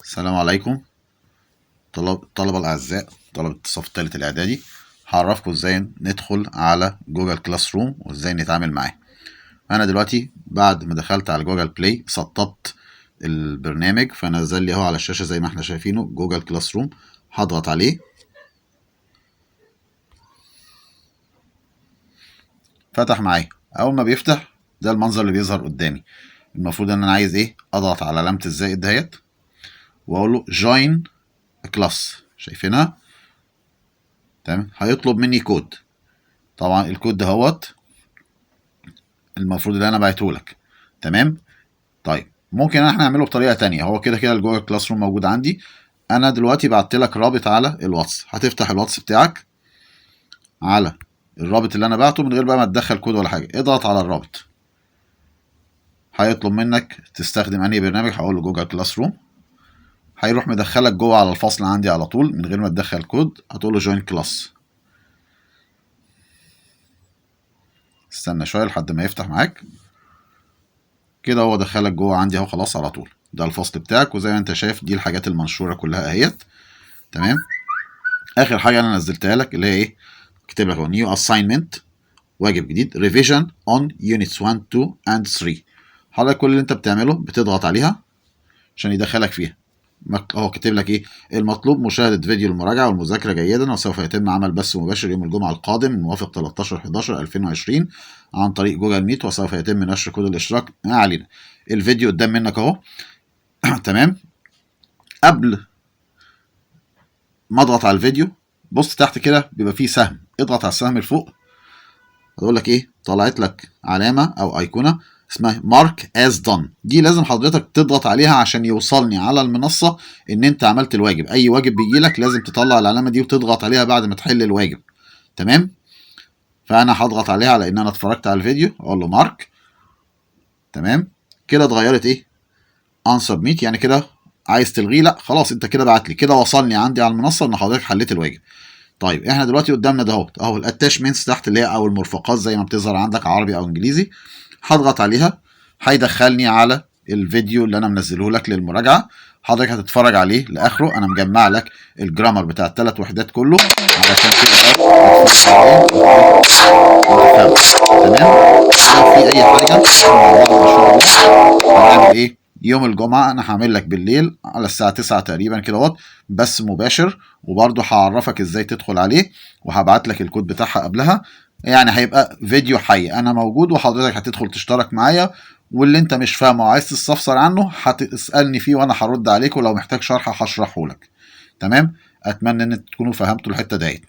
السلام عليكم طلبة الأعزاء، طلبة الصف الثالث الإعدادي. هعرفكم إزاي ندخل على Google Classroom وإزاي نتعامل معاه. أنا دلوقتي بعد ما دخلت على Google Play سطبت البرنامج، فنزل لي أهو على الشاشة زي ما احنا شايفينه Google Classroom. هضغط عليه، فتح معايا. أول ما بيفتح ده المنظر اللي بيظهر قدامي. المفروض إن أنا عايز إيه؟ أضغط على علامة الزائد دهيت وأقول له join class، شايفينها؟ تمام. هيطلب مني كود، طبعا الكود دهوت المفروض اللي انا بعته لك. تمام. طيب ممكن احنا نعمله بطريقة تانية، هو كده كده ال Google Classroom موجود عندي. انا دلوقتي بعت لك رابط على الواتس، هتفتح الواتس بتاعك على الرابط اللي انا بعته من غير بقى ما تدخل كود ولا حاجة. اضغط على الرابط، هيطلب منك تستخدم انهي برنامج، هقول له Google Classroom. هيروح مدخلك جوه على الفصل عندي على طول من غير ما تدخل كود. هتقول له join class. استنى شوية لحد ما يفتح معاك كده. هو دخلك جوه عندي اهو خلاص على طول. ده الفصل بتاعك، وزي ما انت شايف دي الحاجات المنشورة كلها اهيت. تمام. اخر حاجة انا نزلتها لك اللي هي ايه؟ كاتب لك اهو new assignment، واجب جديد، revision on units 1 2 and 3. حضرتك كل اللي انت بتعمله بتضغط عليها عشان يدخلك فيها. هو كاتب لك ايه المطلوب؟ مشاهده فيديو المراجعة والمذاكرة جيدا، وسوف يتم عمل بث مباشر يوم الجمعة القادم الموافق 13/11/2020 عن طريق Google Meet، وسوف يتم نشر كود الاشتراك. ما علينا، الفيديو قدام منك اهو. تمام. قبل ما اضغط على الفيديو بص تحت كده بيبقى فيه سهم، اضغط على السهم لفوق هتقول لك ايه؟ طلعت لك علامة او ايقونة اسمها mark as done. دي لازم حضرتك تضغط عليها عشان يوصلني على المنصة ان انت عملت الواجب. اي واجب بيجي لك لازم تطلع العلامة دي وتضغط عليها بعد ما تحل الواجب. تمام. فانا هضغط عليها على ان انا اتفرجت على الفيديو، اقول له mark. تمام كده اتغيرت ايه؟ unsubmit، يعني كده عايز تلغيه؟ لا خلاص انت كده بعت لي، كده وصلني عندي على المنصة ان حضرتك حليت الواجب. طيب احنا دلوقتي قدامنا ده اهو ال attachments تحت اللي هي او المرفقات زي ما بتظهر عندك عربي او انجليزي. هضغط عليها هيدخلني على الفيديو اللي انا منزله لك للمراجعة. حضرتك هتتفرج عليه لاخره. انا مجمع لك ال grammar بتاع الثلاث وحدات كله علشان تقدر تتفرج عليه وتفهمه. تمام. لو في اي حاجة مع بعض ان شاء الله هنعمل ايه يوم الجمعة؟ انا هعمل لك بالليل على الساعة 9 تقريبا كده اهوت بس مباشر، وبرده هعرفك ازاي تدخل عليه وهبعت لك الكود بتاعها قبلها. يعني هيبقى فيديو حي، انا موجود وحضرتك هتدخل تشترك معايا، واللي انت مش فاهمه وعايز تستفسر عنه هتسالني فيه وانا هرد عليك، ولو محتاج شرح هشرحه لك. تمام. اتمنى ان تكونوا فهمتوا الحتة ديت.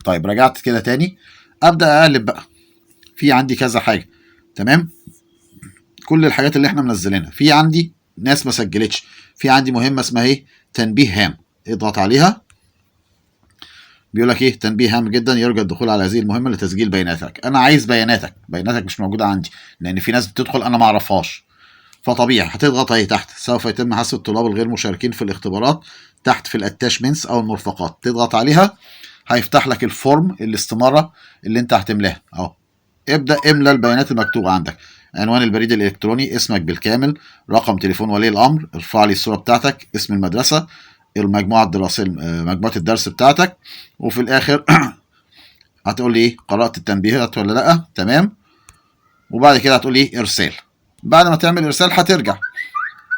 طيب رجعت كده تاني ابدا اقلب بقى، في عندي كذا حاجة. تمام. كل الحاجات اللي احنا منزلينها، في عندي ناس ما سجلتش، في عندي مهمة اسمها ايه؟ تنبيه هام. اضغط عليها، بيقول لك ايه؟ تنبيه هام جدا، يرجى الدخول على هذه المهمة لتسجيل بياناتك. انا عايز بياناتك، بياناتك مش موجودة عندي لان في ناس بتدخل انا ما اعرفهاش. فطبيعي هتضغط اهي تحت، سوف يتم حسب الطلاب الغير مشاركين في الاختبارات تحت في ال attachments او المرفقات. تضغط عليها هيفتح لك ال form، الاستمارة اللي انت هتملاها اهو. ابدا املى البيانات المكتوبة عندك، عنوان البريد الالكتروني، اسمك بالكامل، رقم تليفون ولي الامر، ارفع لي الصورة بتاعتك، اسم المدرسة، المجموعة الدراسية، مجموعة الدرس بتاعتك، وفي الاخر هتقول لي ايه؟ قرات التنبيهات ولا لا؟ تمام. وبعد كده هتقول لي ايه؟ ارسال. بعد ما تعمل ارسال هترجع،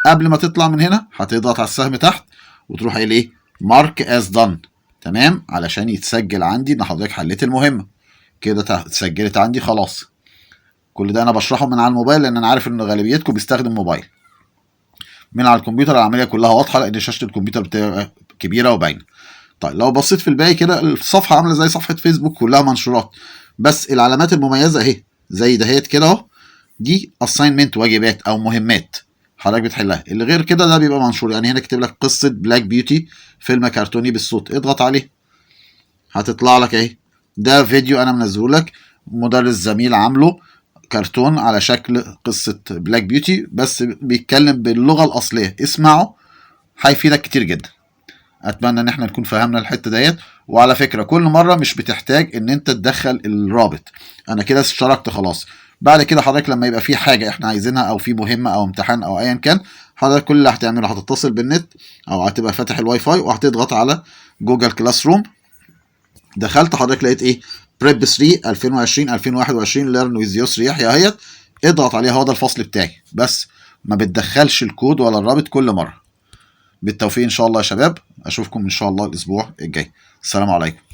قبل ما تطلع من هنا هتضغط على السهم تحت وتروح قايل ايه؟ mark as done. تمام، علشان يتسجل عندي ان حضرتك حليت المهمة. كده اتسجلت عندي خلاص. كل ده انا بشرحه من على الموبايل لان انا عارف ان غالبيتكم بيستخدم موبايل. من على الكمبيوتر العملية كلها واضحة لان شاشة الكمبيوتر بتبقى كبيرة وباينه. طيب لو بصيت في الباقي كده الصفحة عامله زي صفحة فيسبوك كلها منشورات، بس العلامات المميزة اهي زي دهيت كده اهو، دي assignment واجبات او مهمات حضرتك بتحلها. اللي غير كده ده بيبقى منشور. يعني هنا كاتب لك قصة Black Beauty فيلم كرتوني بالصوت، اضغط عليه هتطلع لك اهي. ده فيديو انا منزله لك، مدرس زميل عامله كرتون على شكل قصة Black Beauty بس بيتكلم باللغة الأصلية. اسمعه هيفيدك كتير جدا. أتمنى إن احنا نكون فهمنا الحتة ديت. وعلى فكرة كل مرة مش بتحتاج إن أنت تدخل الرابط، أنا كده اشتركت خلاص. بعد كده حضرتك لما يبقى في حاجة احنا عايزينها أو في مهمة أو امتحان أو أيا كان حضرتك كل اللي هتعمله هتتصل بالنت او هتبقى فاتح الواي فاي وهتضغط على Google Classroom. دخلت حضرتك لقيت ايه؟ Prep 3 2020 2021 learn with يسري يحيى اهيت، اضغط عليها، هو ده الفصل بتاعي، بس ما بتدخلش الكود ولا الرابط كل مره. بالتوفيق ان شاء الله يا شباب، اشوفكم ان شاء الله الاسبوع الجاي. السلام عليكم.